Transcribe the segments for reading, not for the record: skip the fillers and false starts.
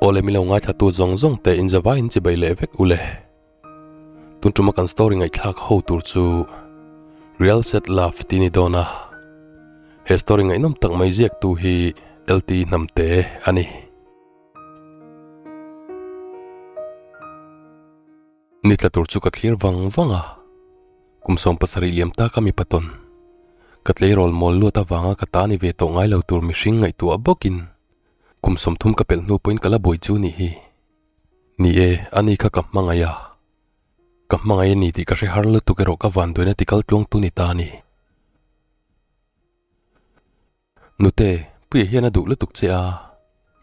Awle min lo ngaithlatu zawng zawng te in zavai in chibai leh vek ule. Tun tuma kan story ngaihthlak ho tur chu Real Sad Love tih ni dawn a. He story ngaihnawm tak mai ziaktu hi LT Hnamte a ni. Ni tla tur chu ka thlir vang vang a, kum 70 liam ta ka mipa tawn. Ka tleirawl mawl luat avanga ka ta ni ve tawh ngai lo tur mihring ngaihtuah bawkin kum 30 ka pelh hnu pawhin ka la buai chu nih hi. Ni e, ani kha ka hmangaih a. Ka hmangaih a ni tih ka hre har lutuk erawh ka vanduaina tikal tluangtu ni ta a ni. Nute, Puia hian a duh lutuk che a,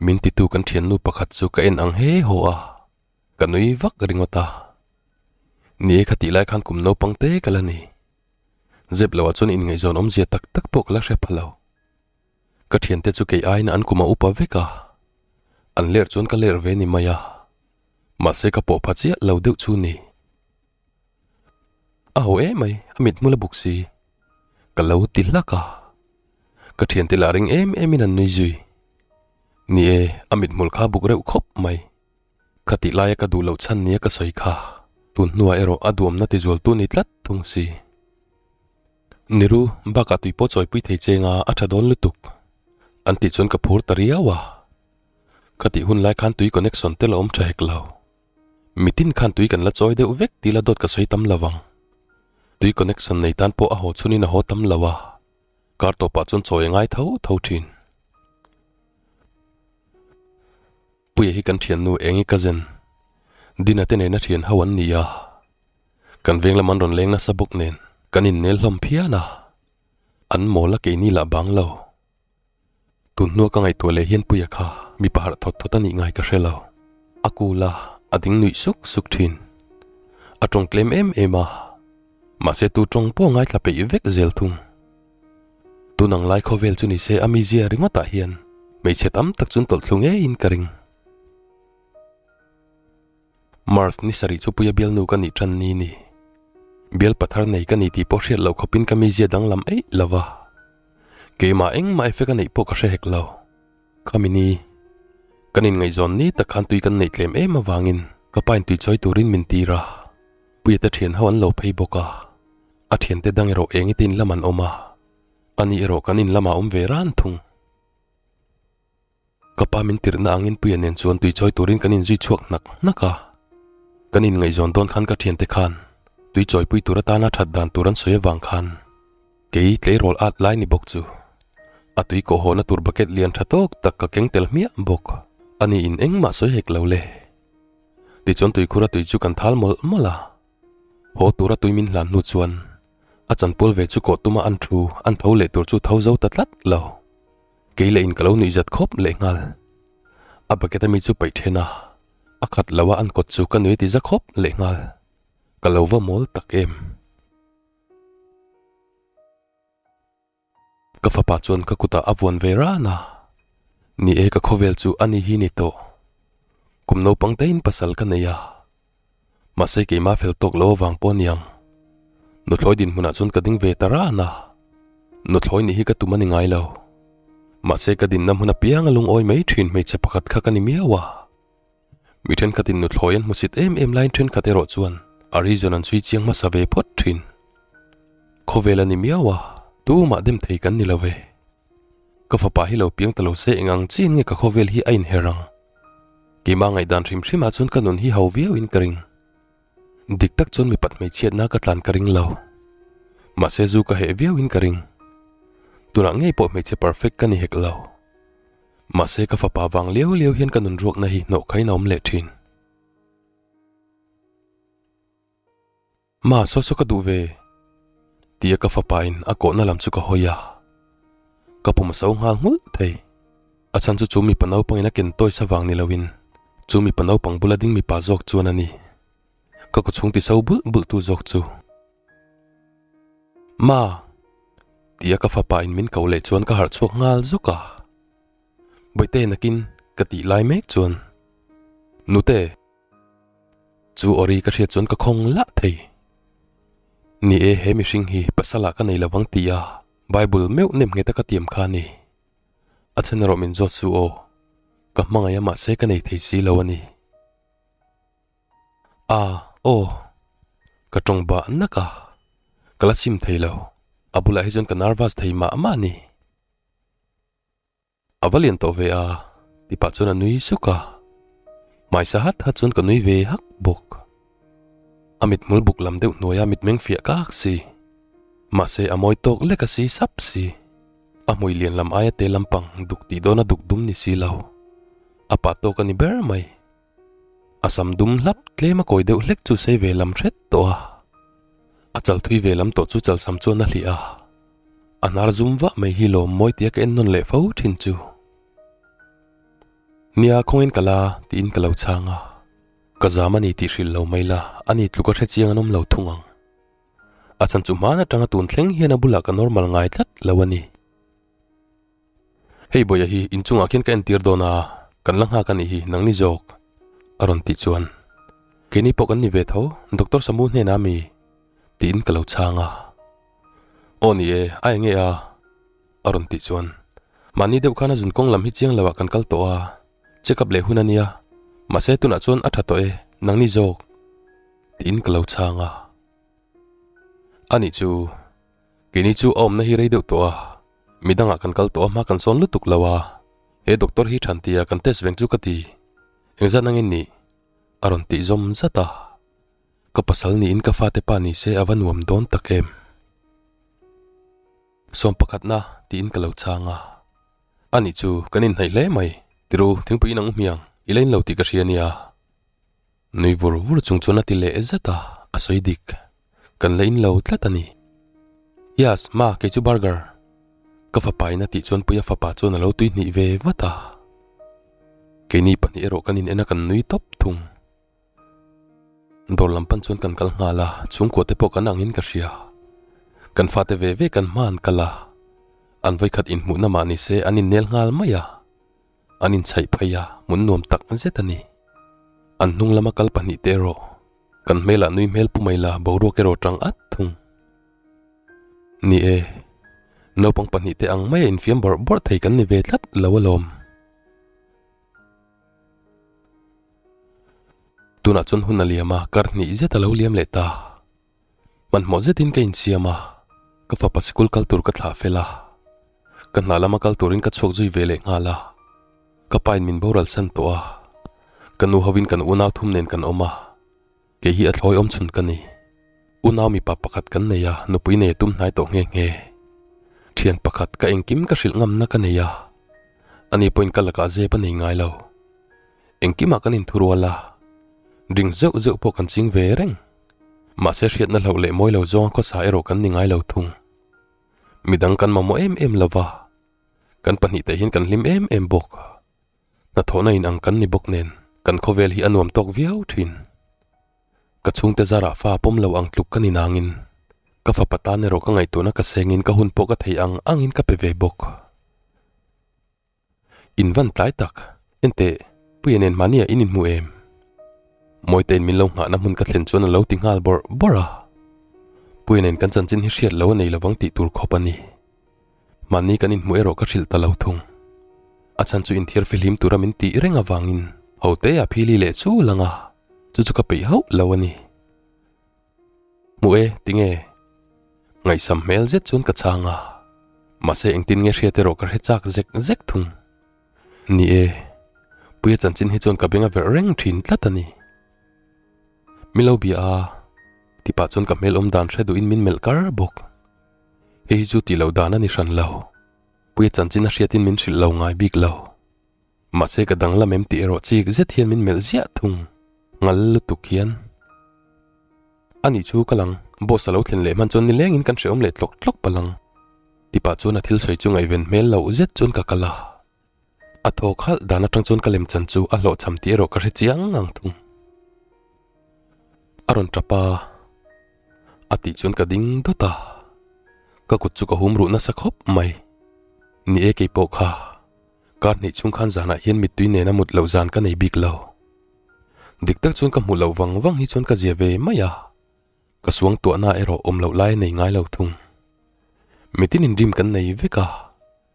min titu kan thiannu pakhat chu ka en ang he haw a, ka nui vak ringawt a. Ni e kha tih lai khan kum naupang te ka la ni. Zep loah chuan inngaihzawn awmzia tak tak pawh ka la hre pha lo. Ka thiante chu kei aiin an kum a upa vek a, an ler chuan ka ler ve ni mai a, mahse ka pawh pha chiah lo deuh chu ni. A ho emai, a mit hmul a buk si. Ka lo ti hlak a. Ka thiante lah ring em em in an nui zui. Ni e, a mit hmul kha buk reuh khawp mai. Kha tih laia ka duh loh chhan nia ka sawi kha, tun hnuah erawh a duamna tizualtu ni tlat thung si. Niru, bakah tui pawh chawipui thei cheng a, a tha dawn lutuk. An tih chuan ka phur ta riau a. Kha tih hun lai khan tui connection te la awm tha hek lo. Mitin khan tui kan la chawi deuh vek tih la dawt ka sawi tam lo ang. Tui connection nei tan pawh a haw chhunin a haw tam lo a, kar tawpah chuan chawi a ngai tho tho thin. Puia hi kan thiannu Engi cousin, Dina te nena thian ho an ni a, kan veng lam an rawn leng nasa bawk nen kan innel hlawm phian a, an mawl a keini lah bang lo. Tun hnua ka ngaihtuah leh hian Puia kha mipa harh thawt thawt a nih ngai ka hre lo. A kul a, a ding nuih suk suk thin. A tawng tlem em em a, mahse tu tawng pawh ngaithla peih vek zel thung. Tun ang lai khawvel chu ni se a mizia ringawtah hian hmeichhe tam tak chuan tawlh thlu ngeiin ka ring. Mars ni sarih chu Puia bialnu ka nih tan ni ni. Bial pathar nei ka ni tih pawh hriat loh khawpin ka mizia danglam eih lo va. Keimah engmah effect a neih pawh ka hre hek lo. Khami ni, kan inngaihzawn ni tak khan tui kan neih tlem em avangin ka pa in tui chawi turin min tir a. Puia te thian ho an lo phei bawk a. A thiante dang erawh eng ite in lam an awm a. Ani erawh kan in lamah awm ve ran thung. Ka pa min tirhna angin Puia nen chuan tui chawi turin kan inzui chhuak hnak hnak a. Kan inngaihzawn dawn khan ka thiante khan tui chawipui tur atana that dan tur an sawi avang khan kei tleirawl at lai ni bawk chu a tui kawh hawhna tur bucket lian tha tawk tak ka keng tel hmiah bawk. Ani in engmah sawi hek lo le. Tichuan tuikhur a tui chu kan thal mawlh mawlh a. Haw tura tui min hlan hnu chuan a chanpual ve chu kawh tuma an thu an tho leh tur chu tho zo ta tlat lo. Kei leh in ka lo nuih zat khawp leh nghal. A bucket ami chu paih then a, a khat lo a an kawt chu ka nui ti za khawp leh nghal. Ka lo va mawl tak em. Ka fapa chuan ka kutah a vuan ve ran a, ni e ka khawvel chu ani hi ni tawh. Kum naupang te in pasal ka nei a, mahse keimah fel tawk lo avang pawh aniang. Nuthlawi dinhmunah chuan ka ding ve ta ran a, nuthlawi nih hi ka tum a ni ngai lo. Mahse ka dinna hmun apiang a lungawi mai thin hmeichhe pakhat kha ka ni miau a. Mi thenkhatin nuthlawi an hmusit em em laiin thenkhat erawh chuan a reason an chhui chiang hmasa ve phawt thin. Khawvel a ni miau a, tumah dem thei kan ni lo ve. Ka fapa hi lo piang ta lo se eng ang chiin nge ka khawvel hi a inher ang? Keimah ngaihdan hrim hrimah chuan ka nun hi ho viauin ka ring. Dik tak chuan mipat hmeichhiatna ka tlan ka ring lo. Mahse zu ka heh viauin ka ring. Tunah ngei pawh hmeichhe perfect ka ni hek lo. Mahse ka fapa vang liau liau hian ka nun ruakna hi hnawh khain a awm leh thin. Ma, saw saw ka duh ve. Tia ka fapa in a kawhna lam chu ka hawi a. Ka pum a so nghal nghulh thei. A chhan chu chu mipa naupang in a ken tawi sa vang ni lo in chu mipa naupang bula ding mipa zawk chuan a ni. Ka kaw chhung ti so bulh bulh tu zawk chu. Ma! Tia ka fapa in min ko leh chuan ka harh chhuak nghal zawk a. Bawihte nakin ka tih lai mek chuan Nute! Chu awri ka hriat chuan ka khawng lah thei. Ni e, he mihring hi pasal ah ka nei lovang tih a Bible meuh nem nghet a ka tiam kha a ni. A chhan erawh min zawt su aw. Ka hmangaih a mahse ka nei thei si lo a ni. A, aw. Ka tawng bah nak a, ka la sim thei lo. A bulah hi chuan ka nervous thei mah mah a ni. A va lian tawh ve a, ti pah chuan a nui suk a. Hmaisa hat hat chuan ka nui ve hak bawk. A mithmul buk lam deuh hnuaia mitmeng fiah kak si. Mahse a mawi tawk lek a si sap si. A hmui lian lam aia te lampang duk tih dawna duk dum ni si lo. A pah tawk a ni ber mai. A sam dum hlap tlem a kawi deuh hlek chu sei ve lam hret tawh a. A chal thui ve lam tawh chu chal sam chuan a hlih a. A hnar zum vah mai hi lawm mawi tia ka en nawn leh fo thin chu. Nia khawngin ka la tiin ka lo chhang a. Ka zam a ni tih hrilh lo mai la, a ni tluk a hre chiang an awm lo thung ang. A chhan chu hman atanga tun thleng hian a bulah ka normal ngai tlat lo a ni. Hei Bawia hi inchungah khian ka entir dawn a, kan la nghak a nih hi, nang ni zawk a rawn tih chuan keini pawh kan ni ve tho, Doctor Samu hnenah mi? tiin ka lo chhang a. Aw ni e, a eng nge a? a rawn tih chuan mahni deuh khan a zun kawng lam hi chiang loah kan kal tawh a, check up leh hun a nia, mahse tunah chuan a tha tawh e, nang ni zawk tiin ka lo chhang a. A nih chu, keini chu a awmna hi rei deuh tawh a, Midangah kan kal tawh a hma kan sawn lutuk lo a, he doctor hi than tia kan test veng chu ka ti. Engzat nangin nih? A rawn tih zawm zat a. Ka pasal niin ka fate pa ni se a va nuam dawn tak em? Sawm pakhatna tiin ka lo chhang a. A nih chu, kan inhnaih hle mai. Tiru, thingpui in ang u hmiang, i la in lo tih ka hria nia. Nui vur vur chung chuan a ti leh zat a, a sawi dik. Kan la in lo tlat a ni. Yas, ma, kei chu burger. Ka fapa in a tih chuan Puia fapa chuan a lo tui hnih ve vat a. Keini pahnih erawh kan in en a kan nui tawp thung. Dawr lam pan chuan kan kal nghal a, chhungkua te pawh kan ang in ka hria. Kan fate ve ve kan hma an kal a, an vawikhat inhmuhna mah ni se an innel nghal mai a. An inchhaih phei a, hmun nuam tak zet a ni. An hnung lama kal pahnih te erawh kan hmelah nui hmel pu mai la boruak erawh tang at thung. Ni e, naupang pahnih te ang maia infiam bawrh bawrh thei kan ni ve tlat lo alawm. Tunah chuan hun a liam a, kar hnih zet a lo liam leh ta. Hmanhmawh zetin ka insiam a, ka fapa sikul kal tur ka thlah fel a. Ka hna lama kal turin ka chhuak zui ve leh nghal a. Ka pa in min boral san tawh a, ka nu hovin kan unau thum nen kan awm a, kei hi a thlawi awm chhun ka ni. Unau mipa pakhat kan nei a, nupui nei a tum hnai tawh nghe nghe. Thian pakhat ka engkim ka hrilh ngamna ka nei a, ani pawhin ka lakah zep a nei ngai lo. Engkimah kan inthurual a, drink zeuh zeuh pawh kan ching ve reng. Mahse hriatna hlauh leh mawi lo zawnga khawsa erawh kan ni ngai lo thung. Midang kan mamawh em em lo va, kan pahnihte hian kan hlim em em bawk. Hnathawhna in ang kan ni bawk nen kan khawvel hi a nuam tawk viau thin. Ka chhungte zarah fa pawm lo ang tluk ka ni nangin ka fapa tan erawh ka ngaihtuahna ka sengin ka hun pawh ka thei ang angin ka pe ve bawk. In van tlai tak, enteh, Puia nen mahnia in inhmu em? Mawitein min lo nghahna hmun ka thlen chuan a lo ti nghal bawrh bawrh a. Puia nen kan chanchin hi hriat lo a nei lovang tih tur khawp a ni. Mahni kan inhmu erawh ka hrilh ta lo thung. A chhan chu inthiar fihlim tura min tih reng avangin hote a phili leh chu lang a, chu chu ka peih hauh lo a ni. Hmu e, tinge? Ngaihsam hmel zet chuan ka chhang a, mahse engtin nge hriat erawh ka hre chak zek zek thung. Ni e, Puia chanchin hi chuan ka beng a verh reng thin tlat a ni. Min lo bia a, tipah chuan ka hmel awm dan hre duhin min melh kar bawk. Hei hi chu tih loh dan a ni hran lo, Puia chanchin a hriatin min hrilh lo ngai bik lo. Mahse ka danglam em tih erawh chik zet hian min melh ziah thung, ngal lutuk hian. A nih chu ka lang, boss a lo thlen leh hman chuan nilengin kan hrehawm leh tlawk tlawk palh ang. Tipah chuan a thil sawi chu ngaihven hmel loh zet chuan ka kal a. A thawk halh dan atang chuan ka lemchan chu a hlawhchham tih erawh ka hre chiang ang thung. A rawn tap a, a tih chuan ka ding dawt a, ka kut chu ka hum ruh nasa khawp mai. Ni e keipawh kha. Kar hnih chhung khan zanah hian mittui nena mut loh zan ka nei bik lo. Dik tak chuan ka hmuh loh vang vang hi chuan ka zia ve mai a, ka suang tuahna erawh awm loh lai a nei ngai lo thung. Mitin in dream kan nei vek a,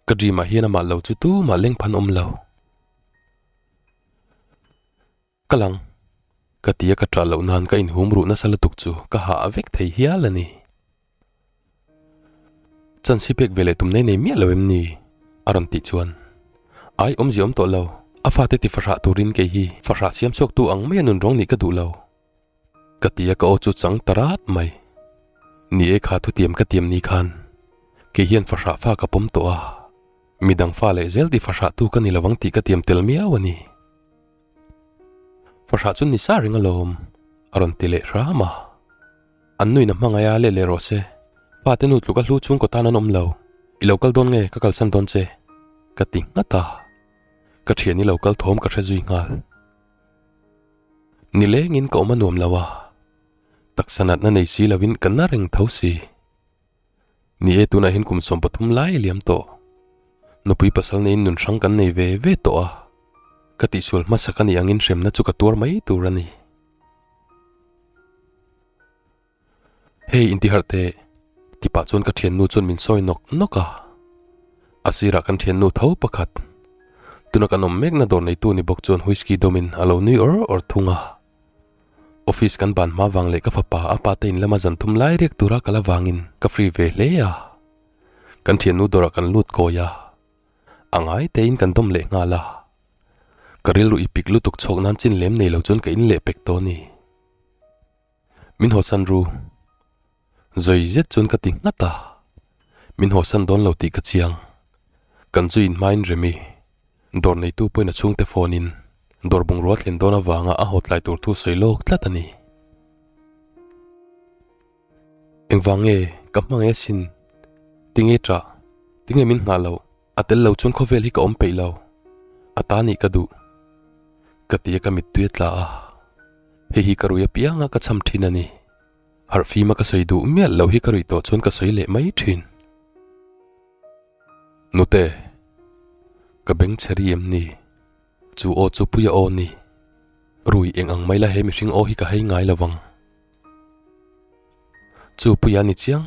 ka dream ah hian amah lo chu tumah leng phan awm lo. Ka lang. Ka ti a ka ṭah loh nan ka inhum ruh nasa lutuk chu ka hah vek thei hial a ni. Chance hi pek ve leh tum nei nei miah lo em ni? A rawn tih chuan Ai awmzia awm tawh lo, a fate ti fahrah turin kei hi fahrah siam chhuaktu ang maia nun rawng nih ka duh lo. Ka ti a ka aw chu chang ta rat mai. Ni e kha thutiam ka tiam ni khan kei hian fahrah fa ka pawm tawh a, midang fa leh zel ti fahrah tu ka ni lovang tih ka tiam tel miau a ni. Fahrah chu ni sa reng alawm, a rawn ti leh hram a. An nuin a hmangaih a, leh leh rawh se. Fate nu tluk a hlu chhungkaw tan an awm lo. I lo kal dawn nge ka kalsan dawn che? Ka ti nghat a. Ka thian i lo kal thawm ka hre zui nghal. Nilengin ka awm a nuam lo a. Taksa natna nei si lovin ka na reng tho si. Ni e, tunah hian kum 13 lai a liam tawh. Nupui pasal neiin nun hrang kan nei ve ve tawh a. Ka tihsual hmasa ka nih angin hremna chu ka tuar mai tur a ni. Hei intiharh teh, tipah chuan ka thiannu chuan min sawi nawk nawk a. A sirah kan thiannu tho pakhat, tuna kan awm mekna dawr neitu ni bawk chuan whisky dawmin a lo nui awr awr thung a. Office kan ban hma vang leh ka fapa a pa te in lama zan thum lai riak tura kal avangin ka free ve hle a. Kan thiannu dawrah kan lut kawi a. A ngai tein kan dawm leh nghal a. Ka rilru i pik lutuk chhawk nan chin lem nei lo chuan ka in leh pek tawh a ni. Min hawsan ru. Zawi zet chuan ka ti nghat a. Min hawsan dawn lo tih ka chiang. Kan chu in hmain Remi. Dawr neitu pawhin a chhungte phone in dawr bungrua thlen dawn avanga a haw tlai tur thu sawi lawk tlat a ni. Engvang nge ka hmangaih asin? Tinge ṭah? Tinge min nghah loh? A tel lo chuan khawvel hi ka awm peih lo. A ta nih ka duh. Ka ti a ka mittui a tla a. Hei hi ka rui apianga ka cham ṭhin a ni. Harh fima ka sawi duh miah loh hi ka ruih tawh chuan ka sawi leh mai ṭhin. Nute, ka beng chhe ri em ni? Chu aw chu Puia aw ni. Rui eng ang mai la he mihring aw hi ka hei ngai lo vang. Chu Puia ni chiang,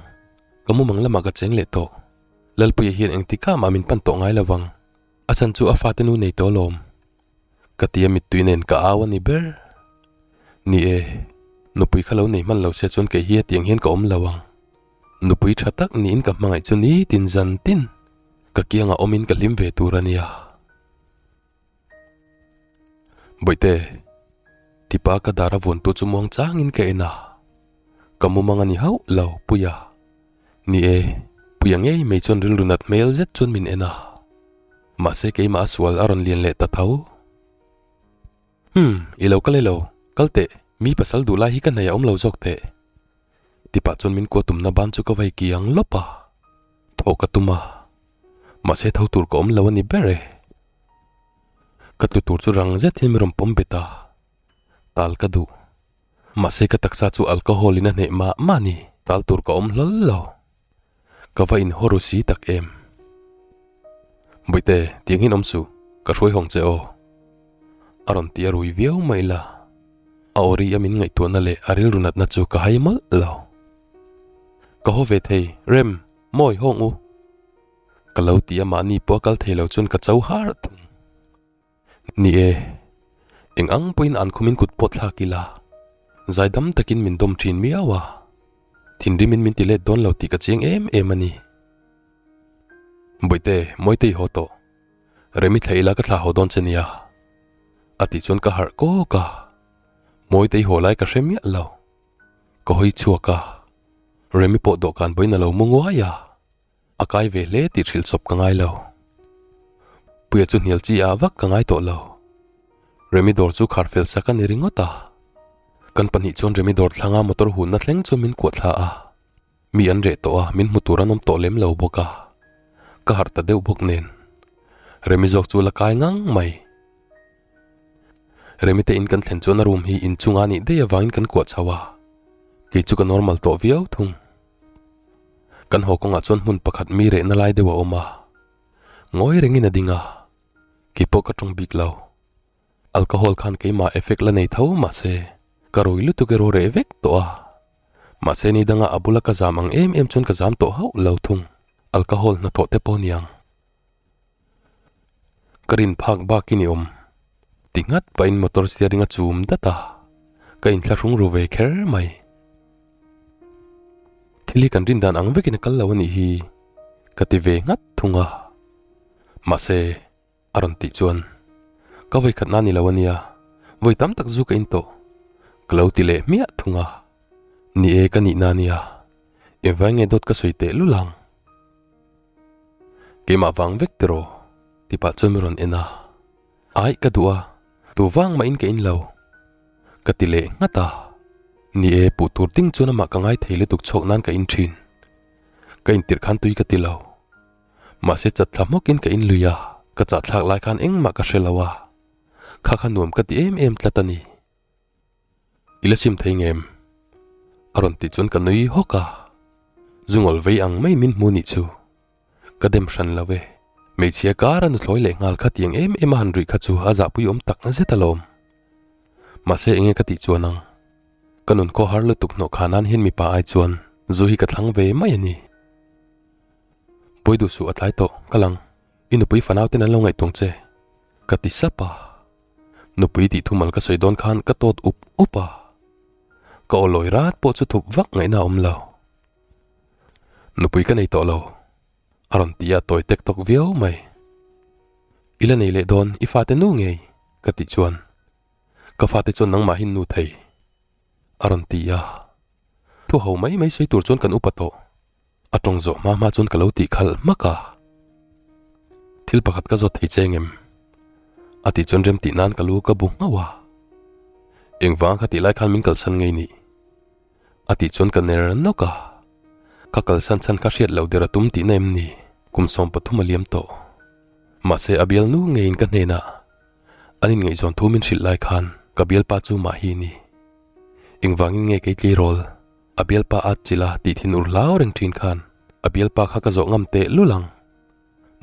ka mumang lamah ka cheng leh tawh. Lalpuia hian engtikah mah min pan tawh ngai lo vang. A chhan chu a fate nu nei tawh alawm. Ka tia mittui nen ka au a ni ber. Ni e, nupui kha lo nei hman lo se chuan kei hi hetiang hian ka awm lo ang. Nupui tha tak niin ka hmangaih chu nitin zan tin ka kiangah awmin ka hlim ve tur a nia. Bawihte, tipa ka dar a vuantu chu muang changin ka en a. Ka mumang a ni hauh lo, Puia. Ni e, Puia ngei mai chuan rilru nat hmel zet chuan min en a. Mahse keimah a sual a rawn lian leh ta tho. Umm, i lo kal elo, kal teh, mi pasal duh lai hi ka hnaih a awm lo zawk teh. Tipah chuan min kuah tumna ban chu ka vai kiang lawp a, thawh ka tum a, mahse tho tur ka awm lo a ni ber e. Ka tlu tur chu rang zet hian min rawn pawm bet a, tal ka duh. Mahse ka taksa chu alcohol in a hneh mah mah a ni, tal tur ka awm hlawl lo. Ka va inhaw ru si tak em. Bawihte, tiang hian awm suh, ka hruai hawng che aw. A rawn ti a rui viau mai la. A aw ri a min ngaihtuahna leh a rilru natna chu ka hai mawlh lo. Ka haw ve thei, Rem, mawi hawng u. Ka lo ti a mahni pawh a kal thei lo chuan ka cho har thung. Ni e, eng ang pawhin an khumin kut pawh thlak ila, zaidam takin min dawm thin miau a, thinrimin min ti let dawn lo tih ka chiang em em a ni. Bawihte, Mawitei haw tawh. Remi thla ila ka thla haw dawn che nia. A tih chuan ka harh kawk a, Mawitei haw lai ka hre miah lo. Ka hawi chhuak a, Remi pawh dawhkan pawhin a lo mu nguai a. A kai ve hle tih hrilh chawp ka ngai lo. Puia chu hnial chi ah vak ka ngai tawh lo. Remi dawr chu khar fel sak a ni ringawt a. Kan pahnih chuan Remi dawr thlanga motor hunna thleng chuan min kuah thla a. Mi an reh tawh a, min hmu tur an awm tawh lem lo bawk a. Ka harh ta deuh bawk nen. Remi zawk chu la kai ngang mai. Remi te in kan thlen chuan a room hi inchunga nih daih avangin kan kuah chho a. Kei chu ka normal tawh viau thung. Kan haw kawngah chuan hmun pakhat mi rehna lai deuh a awm a, ngawi rengin a ding a, kei pawh ka tawng bik lo. Alcohol khan keimah effect la nei tho mahse ka rui lutuk erawh reh vek tawh a, mahse ni danga a bula ka zam ang em em chuan ka zam tawh hauh lo thung, alcohol hnathawh te pawh niang. Ka rin phak bakin i awm. Ti nghat pahin motor steering a chum dat a, ka inthlahrung ru ve kher mai. Thil hi kan rin dan ang vekin a kal lo a nih hi ka ti ve nghat thung a. Mahse, a rawn tih chuan ka vawi khatna ni lo a nia, vawi tam tak zu ka in tawh ka lo ti leh hmiah thung a. Ni e ka nihna a nia, engvai nge dawt ka sawi teh lul ang? Keimah vang vek tiraw? Ti pah chuan min rawn en a. Aih ka duh a, tu vang mahin ka in lo. Ka ti leh nghat a. Ni e, puh tur ding chuan amah ka ngai thei lutuk chhuak nan ka in thin. Ka intirh khan tui ka ti lo. Mahse chat thla hmawkin ka in lui a, ka chahthlak lai khan engmah ka hre lo a. Kha kha nuam ka ti em em tlat a ni. I la sim thei ngem? A rawn tih chuan ka nui hawk a, zungawl vei ang mai min hmu nih chu. Ka dem hran lo e, hmeichhia kara nuthlawi leh nghal kha tiang em em a han ruih kha chu a zahpui awm tak zet alawm. Mahse enge ka tih chuan ang, ka nun khaw har lutuk hnawh kha nan hian mipa ai chuan zu hi ka thlang ve mai a ni. Pawi duh suh a tlai tawh, ka lang, i nupui fanau ten an lo ngaihtuang che, ka ti sap a. Nupui tih thumal ka sawi dawn khan ka tawt up up a, ka aw lawi rat pawh chu thup vak ngaihna a awm lo. Nupui ka nei tawh lo, a rawn ti a tawi tek tawk viau mai. I la nei leh dawn i fate nu ngei, ka tih chuan ka fate chuan nangmah hi nu thei, a rawn ti a. Thu ho mai mai sawi tur chuan kan upa tawh. A tawng zawh hma hma chuan ka lo tih khalh hmak a. Thil pakhat ka zawt thei che engem? A tih chuan rem tih nan ka lu ka bu nghauh a. Engvanga kha tih lai khan min kalsan ngei nih? A tih chuan ka ner nawk a. Ka kalsan chhan kha hriat loh der a tum tihna em ni? Kum 13 a liam tawh. Mahse a bialnu ngeiin ka hnenah an inngaihzawn thu min hrilh lai khan ka bialpa chu mah hi ni. Engvangin nge kei tleirawl? A bialpa at chilh a tih thin ur hlau reng thin khan a bialpa kha ka zawh ngam teh lul ang.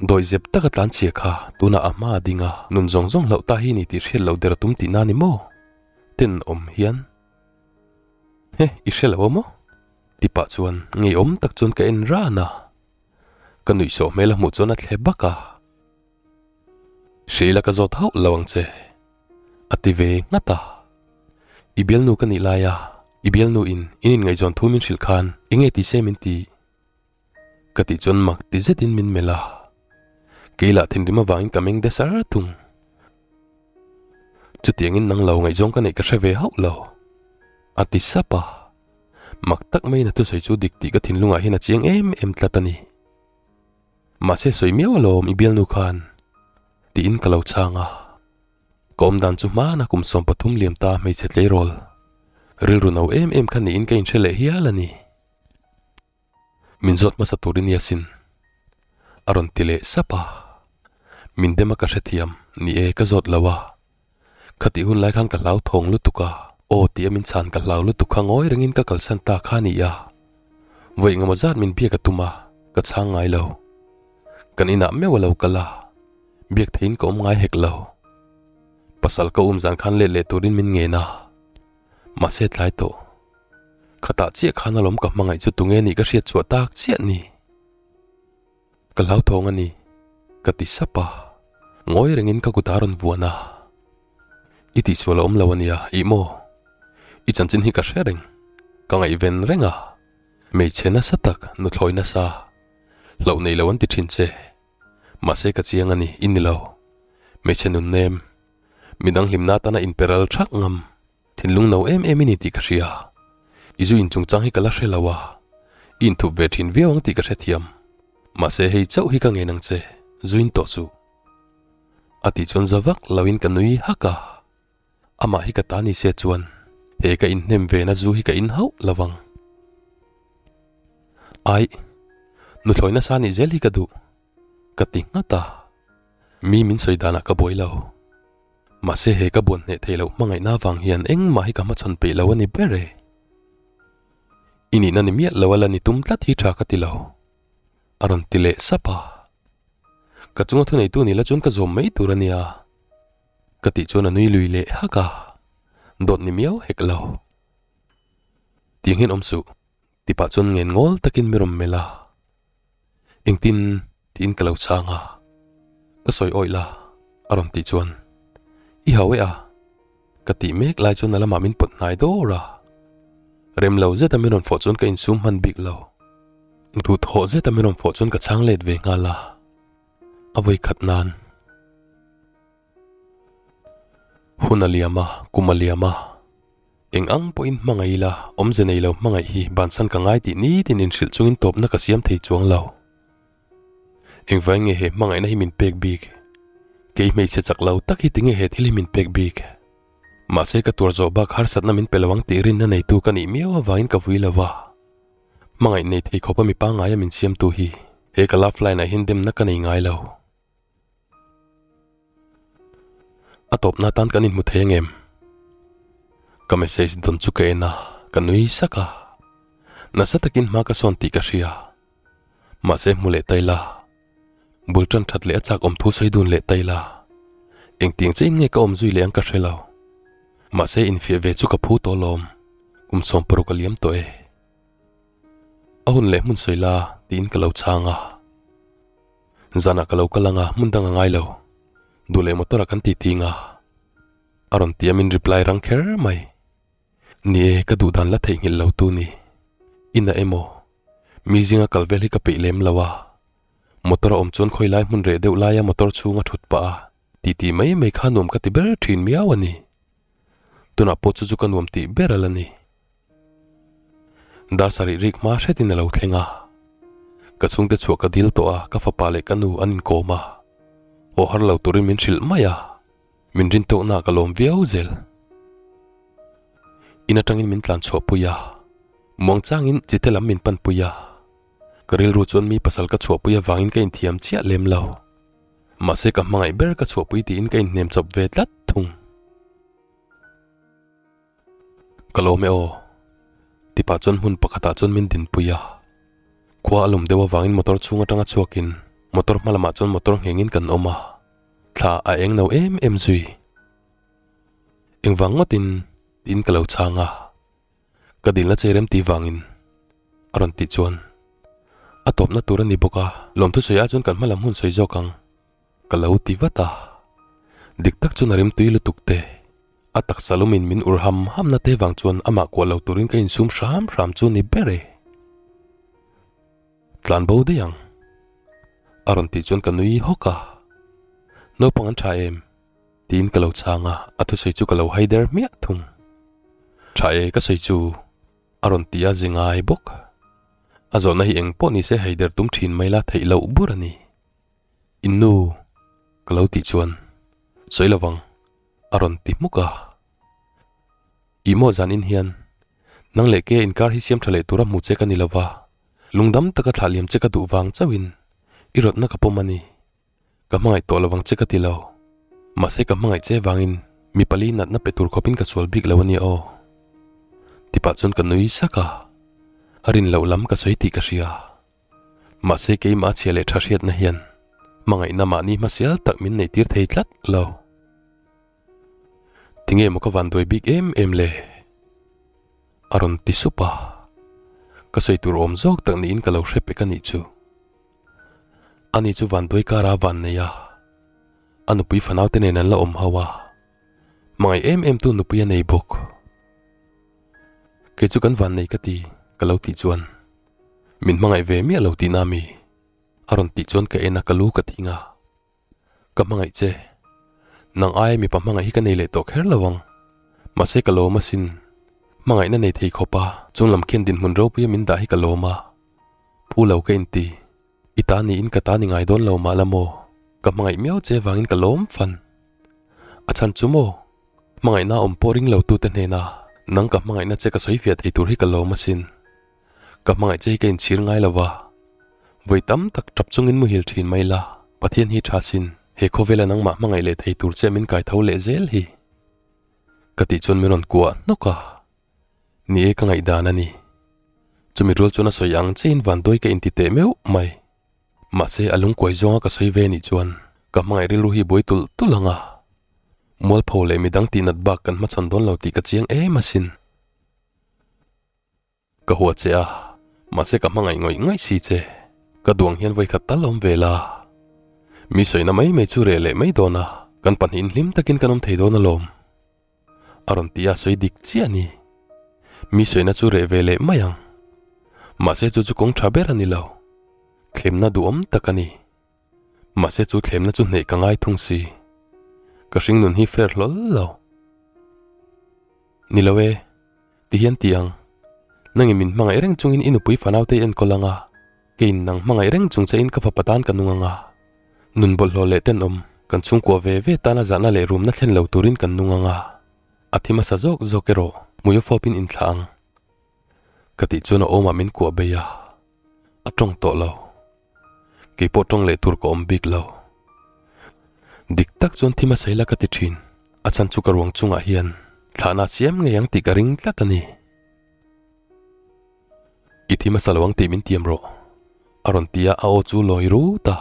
Dawi zep taka tlan chhia kha tunah a hma a ding a, nun zawng zawng hlauh ta hi ni tih hriat loh der a tum tihna ni maw? Tenawm hian. He, i hre lo a maw? Ti pah chuan ngeiawm tak chuan ka en ran a. Ka nuihsawh hmel a hmuh chuan a thle bak a. Hreila ka zawt hauh lo ang che, a ti ve nghat a. I bialnu ka nih lai a, i bialnu in in inngaihzawn thu min hrilh khan eng nge ti se min ti? Ka tih chuan mak ti zetin min melh a. Kei lah thinrim avangin ka meng de sar thung. Chutiangin nang lo ngaihzawng ka neih ka hre ve hauh lo, a ti sap a. Mak tak maiin a thusawi chu dik tih ka thinlungah hian a chiang em em tlat a ni. Mahse sawi miau alawm i bialnu khan tiin ka lo chhang a, ka awm dan chu hmana kum 13 liam ta hmeichhe tleirawl rilru no em em kha niin ka inhre leh hial a ni. Min zawt hmasa tur i nia sin a rawn ti leh sap a, min dem a ka hrethiam ni e ka zawt lo a, Khatih hun lai khan ka hlau thawng lutuk a, aw tih a min chhan ka hlau lutuk kha ngawi rengin ka kalsan ta kha a ni a. Vawi engemaw zat min biak a tum a, ka chhang ngai lo. Kan inah meuh a lo kal a, biak theihin ka awm ngai hek lo. Pasal ka um zan khan let leh turin min ngen a, mahse tlai tawh. Khatah chiah khan alawm ka hmangaih chu tunge nih ka hriat chhuah tak chiah ni. Ka hlauthawng a ni, ka ti sap a. Ngawi rengin ka kut a rawn vuan a. I tihsual a awm lo a nia, ih maw? I chanchin hi ka hre reng, ka ngaihven reng a. Hmeichhe nasa tak, nuthlawi nasa. Hlauh nei lo an ti thin che. Mahse ka chiang a ni, i ni lo. Hmeichhe nun nem. Midang hlimna atana inperal thak ngam. Thinlung no em em i ni tih ka hria. I zu in chungchang hi ka la hre lo a, i inthup ve thin viau ang tih ka hrethiam. Mahse hei chauh hi ka ngen ang che, zu in tawh suh. A tih chuan za vak lo in ka nui hak a. Amah hi ka ta ni se chuan he ka inhnem ve na zu hi ka in hauh lo vang. Aih, nuthlawi nasa nih zel hi ka duh, ka ti nghat a. Mi min sawi danah ka buai lo. Mahse he ka buan hneh theih loh hmangaihna avang hian engmah hi ka hmachhawn peih lo a ni ber e. I nihna ni miah lo a la ni tum tlat hi tha ka ti lo. A rawn ti leh sap a. Ka chunga thuneitu ni la chuan ka zawm mai tur a nia. Ka tih chuan a nui lui leh hak a. Dawt ni miau hek lo. Tiang hian awm suh. Ti pah chuan ngen ngawl takin mi rawn melh a. Engtin? tiin ka lo chhang a, Ka sawi awih la, a rawn tih chuan, I hau e a? Ka tih mek lai chuan a lamah min pawt hnai dawr a. Rem lo zeta min rawn fawh chuan ka insum hman bik lo. Duhthawh zeta min rawn fawh chuan ka chhang let ve nghal a. A vawi khat nan. Hun a liam a, kum a liam a. Eng ang pawhin hmangaih ila, awmze nei lo hmangaih hi bansan ka ngai tih nitin inhrilh chungin tawpna ka siam thei chuang lo. Engvai nge he hmangaihna hi min pek bik? Kei hmeichhe chak lo tak hi tinge he thil hi min pek bik? Mahse ka tuar zawh bak harsatna min pe lo ang tih rinna neitu ka nih miau avangin ka vui lo va. Hmangaih nei thei khawpa mi pangngaia min siamtu hi he ka love line ah hian demna ka nei ngai lo. A tawpna atan kan inhmu thei angem? Ka message dawn chu ka en a, ka nui sak a. Nasa takin hma ka sawn tih ka hria. Mahse hmu leh ta ila, bul tan that leh a chak awm thu sawi dun leh ta ila, engtiang che in nge ka awm zui leh ang ka hre lo. Mahse infiah ve chu ka phu tawh lawm, kum 60 a liam tawh e. A hun leh hmun sawi la tiin ka lo chhang a. Zanah ka lo kal ang a, hmun dang a ngai lo. Duh leh motor ah kan ti ting a. A rawn ti a min reply rang kher mai. Ni e, ka duh dan la theihnghilh lo tu ni. Inah emaw, mi zinga kal vel hi ka peih lem lo a. Motor a awm chuan khawi lai hmun reh deuh laia motor chhunga thut pah a, ti ti mai mai kha nuam ka ti ber thin miau a ni. Tunah pawh chu chu ka nuam tih ber a la ni. Dar sarih rik hma hretin a lo thleng a. Ka chhungte chhuah ka dil tawh a, ka fapa leh ka nu an inkawm a. Haw har lo turin min hrilh mai a. Min rin tawknaah ka lawm viau zel. In atangin min tlan chhuah pui a, muang changin chite lam min pan pui a. Ka rilru chuan mi pasal ka chhuah pui avangin ka inthiam chiah lem lo. Mahse ka hmangaih ber ka chhuah pui tiin ka inhnem chawp ve tlat thung. Ka lawm e aw. Tipah chuan hmun pakhatah chuan min dinpui a. Khua a lum deuh avangin motor chhung atanga chhuakin motor hma lamah chuan motor nghengin kan awm a. Thla a eng no em em zui. Engvang ngawtin tiin ka lo chhang a. Ka dilna che rem tih vangin a rawn tih chuan a tawpna tur a ni bawk a, lawmthu sawi ah chuan kan hma lam hun sawi zawk ang ka lo ti vat a. Dik tak chuan a rimtui lutuk te, a taksa lumin min ur ham hamna te vang chuan amah kuah lo turin ka insum hram hram chu ni ber e. Tlan bo daih ang. A rawn tih chuan ka nui hawk a. Naupang an tha em? Tiin ka lo chhang a, a thusawi chu ka lo hai der hmiah thung. Tha e ka sawi chu a rawn ti a zi ngai bawk. A zawhna hi eng pawh nise hai der tum thin mai la theih loh bur a ni. In nu ka lo tih chuan sawi lovang a rawn ti hmuk a. Ih maw zan in hian nang leh ke inkar hi siam tha leh tura hmu che ka ni lova, lungdam taka thlah liam che ka duh vang chauhin i rawtna ka pawm a ni. Ka hmangaih tawh lovang che ka ti lo. Mahse ka hmangaih che vangin mi pali natna pe tur khawpin ka sual bik lo a nia aw. Tipah chuan ka nui sak a, a rin loh lam ka sawi tih ka hria. Mahse keimah chhia leh tha hriatna hian hmangaihna mahni hmasial tak min neihtir thei tlat lo. Tinge maw ka van duai bik em em le? A rawn ti sup a, ka sawi tur awm zawk tak niin ka lo hre pek a nih chu. Ani chu van duai kara van nei a, a nupui fanau te nen an la awm ho a, hmangaih em em tu nupui a nei bawk. Kei chu kan van nei ka ti ka lo tih chuan min hmangaih ve miah lo tihna mi? A rawn tih chuan ka en a ka lu ka thing a. Ka hmangaih che. Nang aia mipa hmangaih hi ka nei leh tawh kher lo ang. Mahse ka lawm asin. Hmangaihna nei thei khawp a, chung lam khian dinhmun ropuia min dah hi ka lawm a. Phu lo ka inti. I ta niin ka ta ni ngai dawn lo mah la maw? Ka hmangaih miau che vangin ka lawm fan. A chhan chu maw? Hmangaihna awm pawh ring lo tute hnena nang ka hmangaihna che ka sawi fiah thei tur hi ka lawm asin. Ka hmangaih che hi ka inchhir ngai lo va, vawi tam tak tap chungin muhil thin mai la, Pathian hi tha sin, he khawvela nangmah hmangaih leh thei tur che min kai tho leh zel hi. Ka tih chuan min rawn kuah hnawk a, ni e ka ngaihdan a ni. Chumi rual chuan a sawi ang chein vanduai ka inti teh meuh mai. Mahse a lungkuai zawnga ka sawi ve nih chuan ka hmangaih rilru hi buai tulh tulh ang a, mualpho leh midang tihnat bak kan hmachhawn dawn lo tih ka chiang em asin. Ka hua che a, mahse ka hmangaih ngawih ngawih si che. Ka duang hian vawikhat tal awm ve la. Mi sawina mai mai chu reh leh mai dawn a. Kan pahnihin hlim takin kan awm thei dawn alawm. A rawn ti a sawi dik chiah a ni. Mi sawina chu reh ve leh mai ang. Mahse chu chu kawng tha ber a ni lo. Thlemna duhawm tak a ni. Mahse chu thlemna chu hneh ka ngai thung si. Ka hringnun hi fair hlawl lo. Ni lo e, ti hian ti ang. Nangin min hmangaih reng chungin i nupui fanaute i enkawl ang a, keiin nang hmangaih reng chung che in ka fapa tan ka nung ang a. Nun bawlhhlawh leh tenawm, kan chhungkua ve ve tana zahna leh rumna thlen lo turin kan nung ang a. A thi hmasa zawk zawk erawh hmui a fawpin inthlah ang. Ka tih chuan a awmah min kuah bei a, a tawng tawh lo. Kei pawh tawng leh tur ka awm bik lo. Dik tak chuan thi hmasa ila ka ti thin, a chhan chu ka ruang chungah hian thlahna a siam ngei ang tih ka ring tlat a ni. I thi hmasa lo ang tih min tiam rawh, a rawn ti a, a aw chu lawi rut a.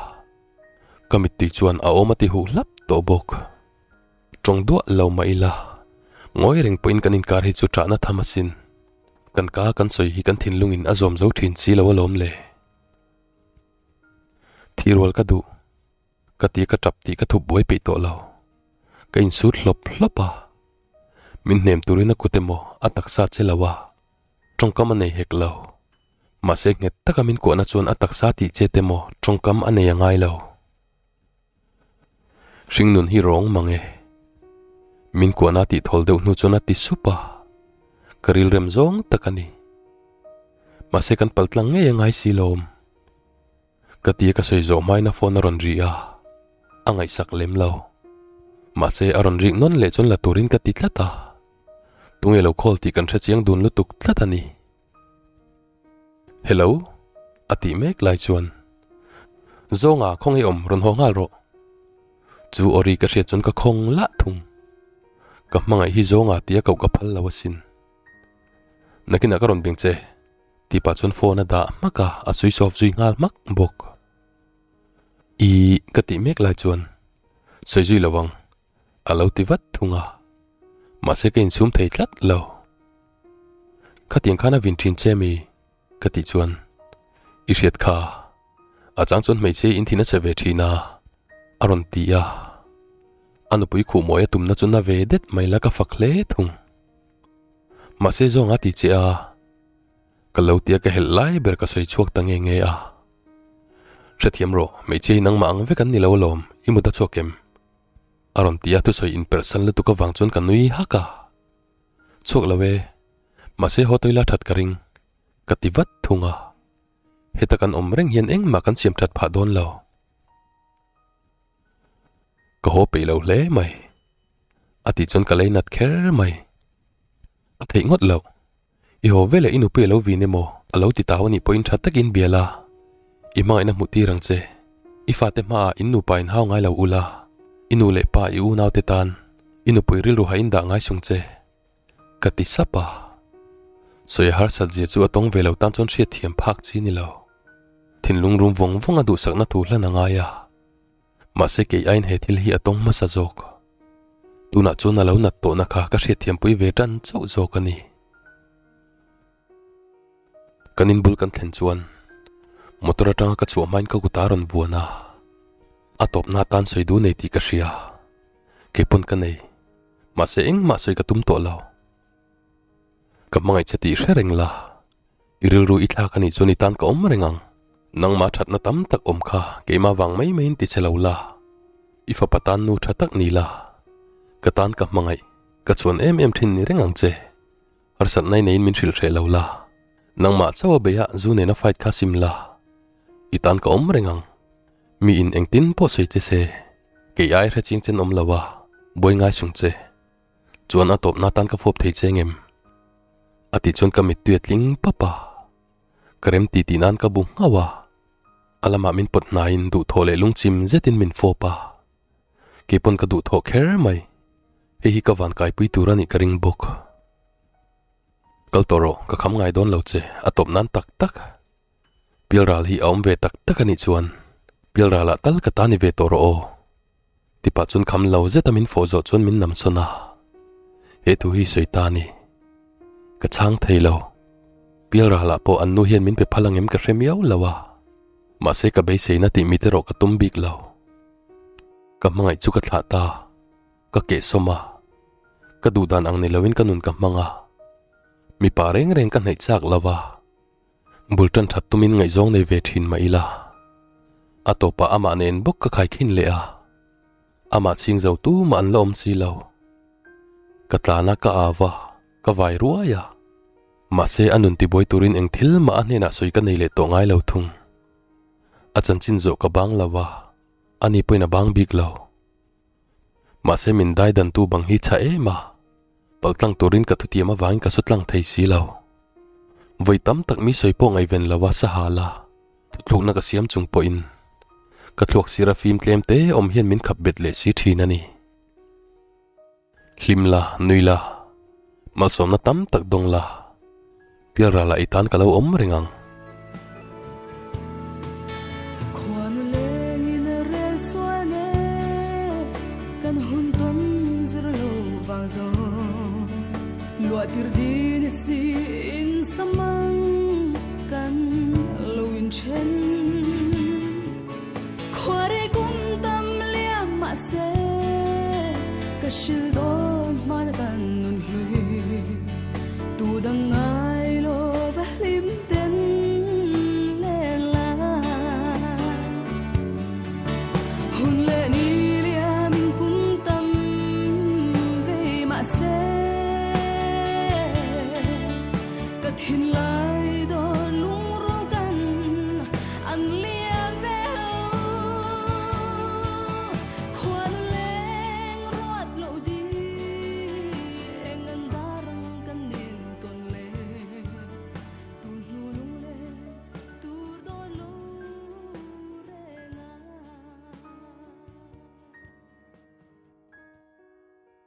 Ka mittui chuan a awm a ti huh hlap tawh bawk. Tawng duah lo mah ila, ngawi reng pawhin kan inkar hi chu ṭahna tham asin. Kan ka kan sawi hi kan thinlungin a zawm zo ṭhin si lo alawm le. Thi rual ka duh, ka ti ka tap tih ka thup buai peih tawh lo. Ka insut hlawp hlawp a, min hnem turin a kut emaw a taksa che lo a, tawngkam a nei hek lo. Mahse nghet taka min kuahna chuan a taksa tih chet emaw tawngkam a nei a ngai lo. Hringnun hi rawng mang e. Min kuahna tih thawl deuh hnu chuan a ti sup a, ka rilrem zawng tak a ni. Mahse kan pal tlang ngei a ngai si lawm. Ka tia ka sawi zawh hmain a phone a rawn ri a, a ngaihsak lem lo. Mahse a rawn rik nawn leh chuan la turin ka ti tlat a, tunge lo call tih kan hrechiang dun lutuk tlat a ni. Hello? A tih mek lai chuan Zawnga khawngaih awm rawn haw nghal rawh. Chu aw ri ka hriat chuan ka khawng lah thung. Ka hmangaih hi Zawnga tia koh ka phal lo asin. Nakinah ka rawn beng che tih pah chuan phone a dah hmak a, a switch off zui nghal hmak bawk. Ih ka tih mek lai chuan sawi zui lo ang. A lo ti vat thung a, mahse ka insum thei tlat lo. Khatiang khan a vin thin che mi? ka tih chuan, I hriat kha, a chang chuan hmeichhe in thin a che ve thin a, a rawn ti a. A nupui khuhmawi a tumna chu na ve det mai la ka fak hle thung. Mahse zawng a ti che a. Ka lo tia ka helh lai ber ka sawi chhuak ta nge nge a. Hrethiam rawh, hmeichhia hi nangmah ang vek an ni lo alawm, i mut a chhuak em? A rawn ti a, thusawi inperhsan lutuk avang chuan ka nui hak a. Chhuak lo e, mahse haw tawila that ka ring, ka ti vat thung a. Heta kan awm reng hian engmah kan siam that phah dawn lo. Ka haw peih lo hle mai, a tih chuan ka lei nat kher mai. A theih ngawt loh. I haw veleh i nupui a lo vin emaw a lo ti tau anih pawhin tha takin bia la, i hmangaihna hmuh tir ang che. I fate hmaah in nupa in hau ngai lo ula, i nu leh pa i unaute tan i nupui rilru ha in dah ngai sung che. Ka ti sap a. Sawi a harsat zia chu a tawng ve lo tan chuan hriat thiam phak chi ni lo. Thinlung rum vawng vawng a duhsakna thu hlan a ngai a. Mahse kei aiin he thil hi a tawng hmasa zawk. Tunah chuan a lo nat tawhna kha ka hriatthiampui ve tan chauh zawk a ni. Kan inbul kan thlen chuan motor atanga ka chhuah hmain ka kut a rawn vuan a, a tawpna atan sawi duh nei tih ka hria. Kei pawn ka nei. Mahse engmah sawi ka tum tawh lo. Ka hmangaih che tih hre reng la. I rilru i thlak a nih chuan i tan ka awm reng ang. Nangmah thatna tam tak awm kha keimah vang mai maiin ti che lo la. I fapa tan nu tha tak ni la. Ka tan ka hmangaih, ka chuan em em thin ni reng ang che. Harsatna i neiin min hrilh hreh lo la. Nangmah chauh a beih a zu nena fight kha sim la. I tan ka awm reng ang. Mi in engtin pawh sawi che se, kei ai hre ching chen awm lo a, buai ngai sung che. Chuan a tawpna tan ka fawp thei che ngem? A tih chuan ka mittui a tling pap a, ka rem ti tih nan ka bu nghauh a, a lamah min pawt hnaiin duhthawh leh lungchim zetin min fawp a, keipawn ka duhthawh kher mai, hei hi ka van kaipui tur a nih ka ring bawk. Kal tawh rawh, ka kham ngai dawn lo che, a tawp nan tak tak. Pialral hi a awm ve tak tak a nih chuan Pialralah tal ka ta ni ve tawh rawh aw. Tipah chuan kham lo zeta min fawh zawh chuan min nam sawn a, he thu hi sawi ta a ni. Ka chhang thei lo. Pialralah pawh an nu hian min pe phal ang em ka hre miau lo a, mahse ka beiseina tih mit erawh ka tum bik lo. Ka hmangaih chu ka thlah ta. Ka kehsawm a, ka duh dan ang ni loin ka nun ka hmang a, mipa reng reng ka hnaih chak lo a, bul tan that tumin ngaihzawng nei ve thin mah ila, a tawpah amah nen bawk ka khaikhin leh a, amah chhing zo tumah an la awm si lo. Ka tlan a, ka au a, ka vai ruai a, mahse a nun tibuai turin eng thil mah a hnenah sawi ka nei leh tawh ngai lo thung. A chanchin zawh ka bang lo a, ani pawhin a bang bik lo. Mahse min dai dantu bang hi chha em a, paltlang turin ka thutiam avangin ka sutlang thei si lo. Vawi tam tak mi sawi pawh ngaihven lo a sa hal a, thuthlukna ka siam chung pawhin ka thluak sira fim tlem te awm hian min khap bet leh si thin a ni. Hlim la, nui la, malsawmna tam tak dawng la, Pialral ah i tan ka lo awm reng ang. Khuanu lengin rel sual nge kan hun tawn zir lo vang zo luah tir din i si in samang kan lo in then Khuarei kum tam liam mahse ka hril dawn.